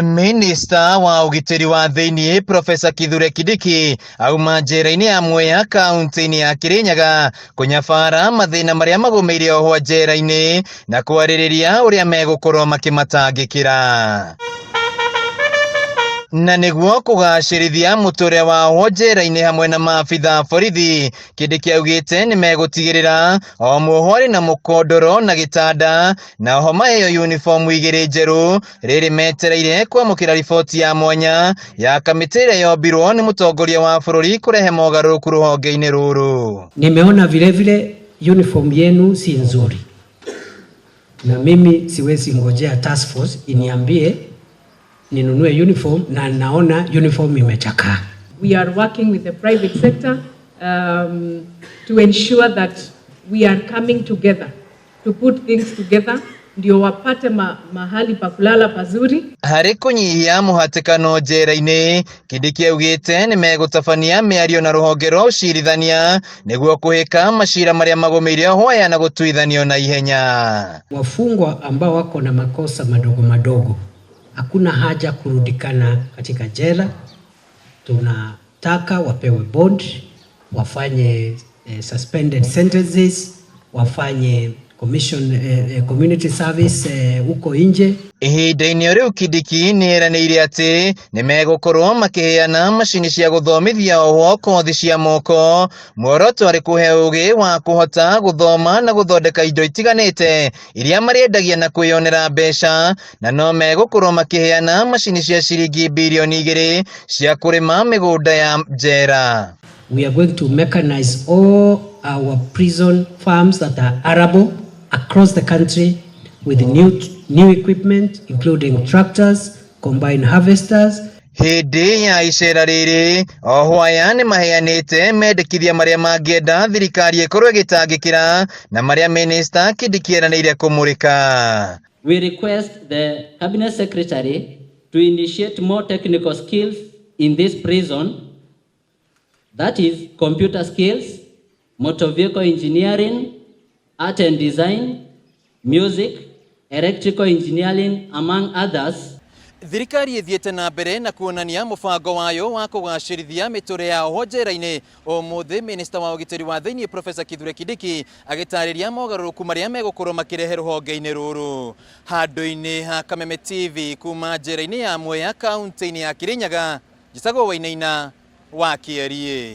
Minista wa ũgitĩri wa thĩinĩ Profesa Kithure Kindiki auma njera-inĩ ya Mwea kaunti-inĩ ya Kirinyaga kũnyabara mathĩna marĩa magũmĩire ohwo njera-inĩ na kwarĩrĩria ũrĩa megũkorwo makĩmatangĩkĩra. Na nĩguo kũgacĩrithia mũtũrĩre wa ohwo njera-inĩ hamwe na maabitha a borithi, Kindiki augĩte nĩ megũtigĩrĩra o muohwo arĩ na mũkondoro na gĩtanda na oho maheo uniform igĩrĩ njerũ rĩrĩ metereire kwamũkĩra riboti ya mwanya ya kamĩtĩ ĩrĩa yombirwo nĩ mũtongoria wa bũrũri kũrehe mogarũrũku rũhonge-inĩ rũrũ. Nimeona vilevile uniform yenu si nzuri, na mimi siwezi ngojea task force iniambie ninunue uniform na naona uniform imechakaa. We are working with the private sector to ensure that we are coming together to put things together ndio wapate mahali pa kulala pazuri. Harĩ kũnyihia mũhatĩkano njera-inĩ, Kindiki augĩte nĩ megũtabania mĩario na rũhonge rwa ũcirithania nĩguo kũhĩka macira marĩa magũmĩire ohwo aya na gũtuithanio na ihenya. Wafungwa ambao wako na makosa madogo madogo, hakuna haja kurudikana katika jela. Tunataka wapewe bond, wafanye suspended sentences, wafanye commission, community service huko nje. Ihinda-inĩ rĩu Kindiki nĩ eranĩire atĩ nĩ megũkorwo makĩheana macini cia gũthomithia ohwo kothi cia moko, muoroto arĩ kũhe ũgĩ wa kũhota gũthoma na gũthondeka indo itiganĩte iria marĩendagia na kwĩyonera mbeca, na no megũkorwo makĩheana macini cia ciringi birioni 2 cia kũrĩma mĩgũnda ya njera. We are going to mechanize all our prison farms that are arable across the country with new equipment, including tractors, combine harvesters. Hĩndĩ ya icera rĩrĩ, ohwo aya nĩ maheanĩte mendekithia marĩa mangĩenda thirikari ĩkorwo ĩgĩtangĩkĩra na marĩa Minista Kindiki eranĩire kũmũrĩka. We request the Cabinet Secretary to initiate more technical skills in this prison, that is computer skills, motor vehicle engineering, art and design, music, electrical engineering, among others. Thirikari ĩthiĩte na mbere na kuonania mũbango wayo wa kũgacĩrithia mĩtũrĩre ya ohwo njera-inĩ. Ũmũthĩ Minista wa ũgitĩri wa thĩinĩ Profesa Kithure Kindiki agĩtarĩria mogarũrũku marĩa megũkorwo makĩrehe rũhonge-inĩ rũrũ. Handũ-inĩ ha Kameme TV kuma njera-inĩ ya Mwea kaunti-inĩ ya Kirinyaga, njĩtagwo Wainaina wa Kĩeriĩ.